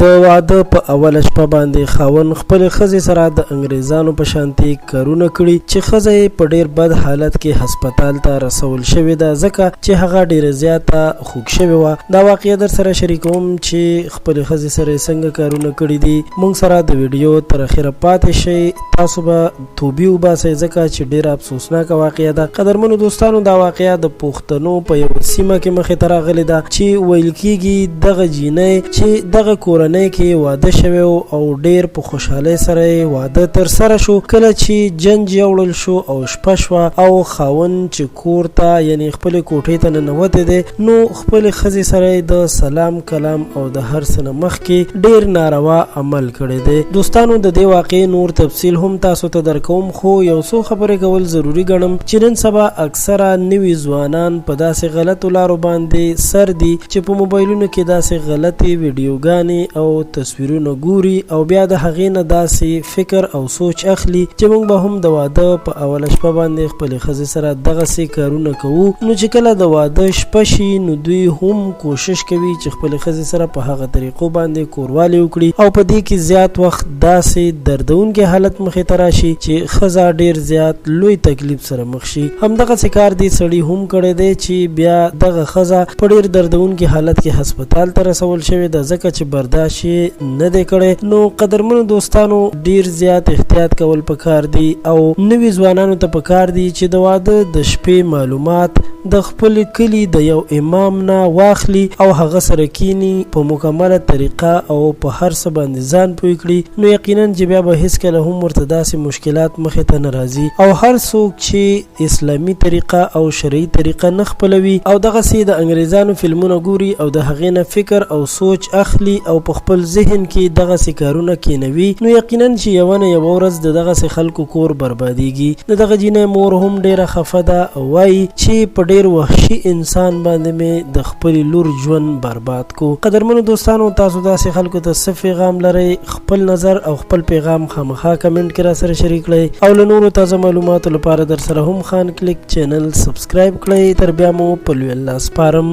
د واده په اوله شپه باندې خاوند خپلې ښځې سره د انګریزانو په شانتې کارونه کړي چې ښځه یې په ډیر بد حالت کې هسپتال ته رسول شوې ده، ځکه چې هغه ډیره زیاته خوږ شوې وه. دا واقعه در سره شریکوم چې خپلې ښځې سره یې څنګه کارونه کړي دي. موږ سره د ویډیو تر اخره پاتې شئ، تاسو به توبې وباسئ، ځکه چې ډیره افسوسناکه واقعه ده. قدرمنو دوستانو، دا واقعه د پښتنو په یوه سیمه کې مخې ته راغلې ده چې ویل کیږي دغه جینۍ چې دغه کورنۍ کې واده شوی او ډیر په خوشحالۍ سره یې واده تر سره شو، کله چې جنج یوړل شو او شپه شوه او خاوند چې کور ته یعنی خپلې کوټې ته ننوتی دی، نو خپلې ښځې سره یې د سلام کلام او د هر څه نه مخکې ډیر ناروا عمل کړی دی. دوستانو، د دې واقعې نور تفصیل هم تاسو ته درکوم، خو یو څو خبرې کول ضروري ګڼم چې نن سبا اکثره نوي ځوانان په داسې غلطو لارو باندې سر دي چې په موبایلونو کې داسې غلطې ویډیوګانې او تصویرونه ګوري او بیا د هغې نه داسې فکر او سوچ اخلي چې موږ به هم د واده په اوله شپه باندې خپلې ښځې سره دغسې کارونه کوو. نو چې کله د واده شپه شي، نو دوی هم کوشش کوي چې خپلې ښځې سره په هغه طریقو باندې کوروالی وکړي او په دې کې زیات وخت داسې دردونکی حالت مخې ته راشي چې ښځه ډیر زیات لوی تکلیف سره مخ شي. همدغسې کار دې سړي هم کړی دی چې بیا دغه ښځه په ډیر دردونکي حالت کې هسپتال ته رسول شوې ده، ځکه چې برداشت یې نه دی کړی. نو قدرمنو دوستانو، ډیر زیات احتیاط کول پکار دي او نوي ځوانانو ته پکار دي چې د واده د شپې معلومات د خپل کلي د یو امام نه واخلي او هغه سره کینی، په مکمله طریقه او په هر څه باندې ځان پوه کړي، نو یقینا چې بیا به هیڅکله هم ورته داسې مشکلات مخې ته نه راځي. او هر څوک چې اسلامي طریقه او شرعي طریقه نه خپلوي او دغسې د انګریزانو فلمونه ګوري او د هغې نه فکر او سوچ اخلي او په خپل ذهن کې دغسې کارونه کینوي، نو یقینا چې یوه نه یوه ورځ د دغسې خلکو کور بربادیږي. د دغه جینۍ مور هم ډیره خفه ده او وایي چې په ډیر وحشي انسان باندې مې د خپلې لور ژوند برباد کو. قدرمنو دوستانو، تاسو داسې خلکو ته څه پیغام لرئ؟ خپل نظر او خپل پیغام خامخا کمنټ کې را سره شریک کړئ او له نورو تازه معلوماتو لپاره در سره هم خان کلیک چینل سبسکرایب کړئ. تر بیا مو په لوی الله سپارم.